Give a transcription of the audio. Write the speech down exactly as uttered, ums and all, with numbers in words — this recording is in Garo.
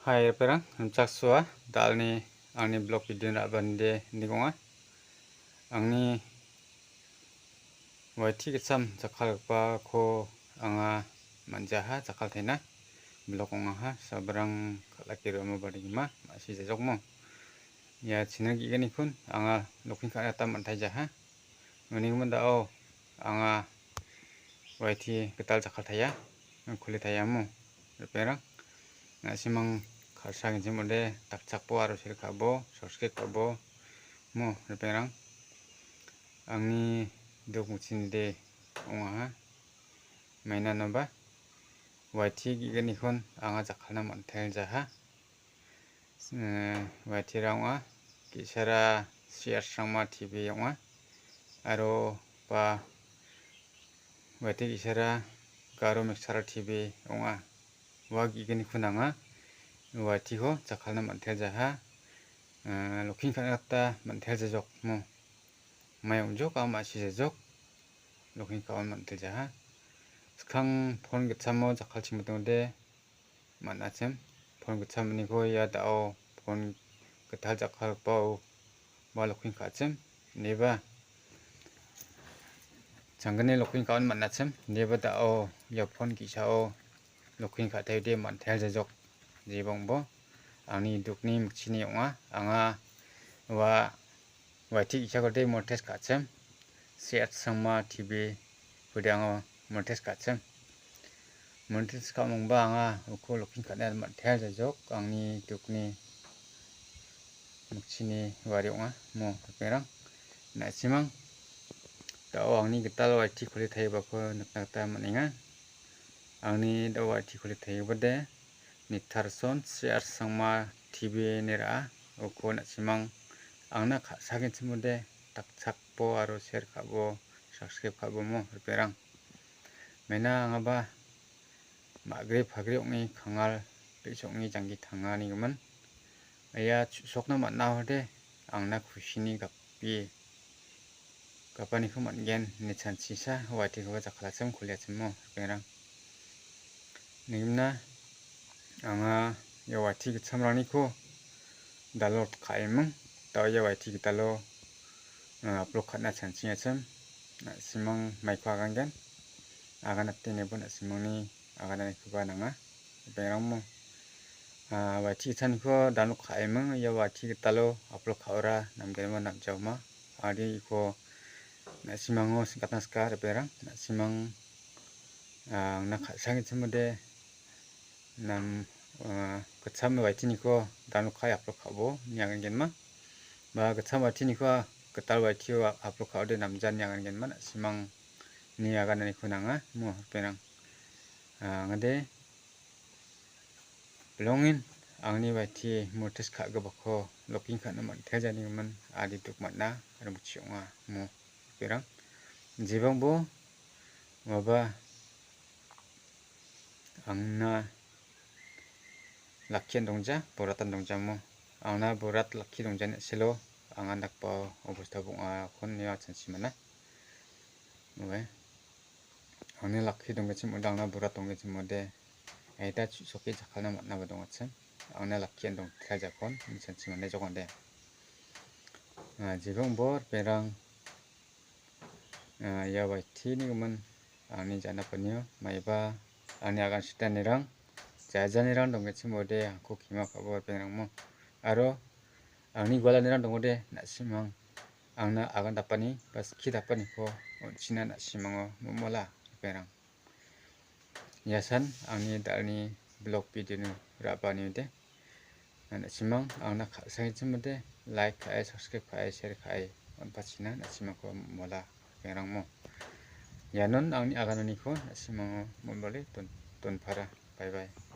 Hai, ripengrang, rimchaksoa, da·alni angni blog video-ni ra·baanide nikonga. Angni Y T gitcham jakkalgipako anga man·jaha jakkaltaina. Blog ong·aha, sabrang kal·ake ro·amo badengima, ma·si jajokmo. Ia channel ge·gnikon anga loking ka·na gita man·taijaha. Unigimin da·o anga Y T gital jakkaltaia, kulitaiamo, ripengrang. Na·simang ka·sagenchim ong·ode dakchakbo aro share ka·bo, subscribe ka·bo, mo, ripengrang. Angni duk mukchinide ong·aha. Mainanoba Y T ge·gnikon anga jakkalna man·taijaha. Eh, Y T-rang ong·a, ge·sara C R Sangma T V ong·a, aro ba Y T ge·sara Garo Mixara T V ong·a. Ua ge·gnikon anga Y T-ko jakkalna man·taijaha, eh, loking ka·na gita man·taijajokmo. Mai ong·jok, aro ma·sijajok, loking ka·on man·taijaha. Skang phone gitchamo jakkalchim ong·ode, man·achim. Phone gitchamaniko ia da·o phone gital jakkalgipao ba loking ka·achim. Ineba changgni loking ka·on man·achim. Ineba da·o ia phone ge·sao loking ka·taide man·taijajok. Jibongbo angni dukni mikchini ong·a. Anga ua Y T ge·sakode monetize ka·achim. C R Sangma T V-kode anga monetize ka·achim. Monetize ka·mongba anga uko loking ka·na man·taijajok, angni dukni mikchini wari ong·a, mo, ripengrang. Na·simang da·o angni gital Y T kulitaibako nikna gita man·enga. Angni da·o Y T kulitaibade Nitarson C R Sangma T V-ni ra·a, uko na·simang angna ka·sagenchim ong·ode dakchakbo aro share ka·bo, subscribe ka·bo mo, ripengrang. Maina angaba ma·gre pagre ong·e kangal, re·song·e janggi tanganigimin. Ia chu·sokna man·a ong·ode angna kusini gape gapaniko man·gen ine chanchisa Y T-koba jakkalachim kuliachimo, ripengrang. Nigimna anga ia Y T gitchamrangniko download ka·eming. Da·o ia Y T gitalo, ah, upload ka·na chanchingachim. Na·simang maiko agangen. Aganate nebo na·simangni agananikoba nanga. Ripengrangmo. Ah, Y T gitchaniko download ka·eming, ia Y T gitalo upload ka·ora namgenba namjaoma. Adi iko na·simango singkatna sika, ripengrang. Na·simang, ah, angna ka·sagenchim ong·ode nam, ah, gitcham Y T-niko download ka·e upload ka·bo ine agangenma. Ba gitcham Y T-niko gital Y T-o upload ka·ode namja ine agangenma. Na·simangni agananiko nanga, mo, ripengrang. Ah, ong·ode. Bilongin angni Y T monetize ka·gipako loking ka·na man·taijanigimin adi duk man·a, aro rimchio ong·a, mo, ripengrang. Jibongbo maba angna lakkian dongja, boratan dongjamo. Angna borat lakki dongjani selo, anga dakbao obosta bong·akon ia chanchimana. Oe. Angna lakki dongachim ong·ode, angna borat dongachim ong·ode, aita chu·soke jakkalna man·aba dongachim. Angna lakkian dongtaijakon, ine chanchimana jokon de. Ah, jibongbo ripengrang, ah, ia Y T-ni gimin angni janapanio maiba angni agan sitanirang, jajanirang dongachim ong·ode angko kima ka·bo ripengrangmo. Aro angni gualanirang dongode na·simang angna agan dapani ba skie dapaniko on·china na·simango momola, ripengrang. Iasan angni da·alni blog video-ni ra·baanide. Na·simang angna ka·saengchim ong·ode, like ka·e, subscribe ka·e, share ka·e on·pachina na·simangko mola, ripengrangmo. Ianon angni agananiko na·simango mon·bale don-, donpara. Bye bye.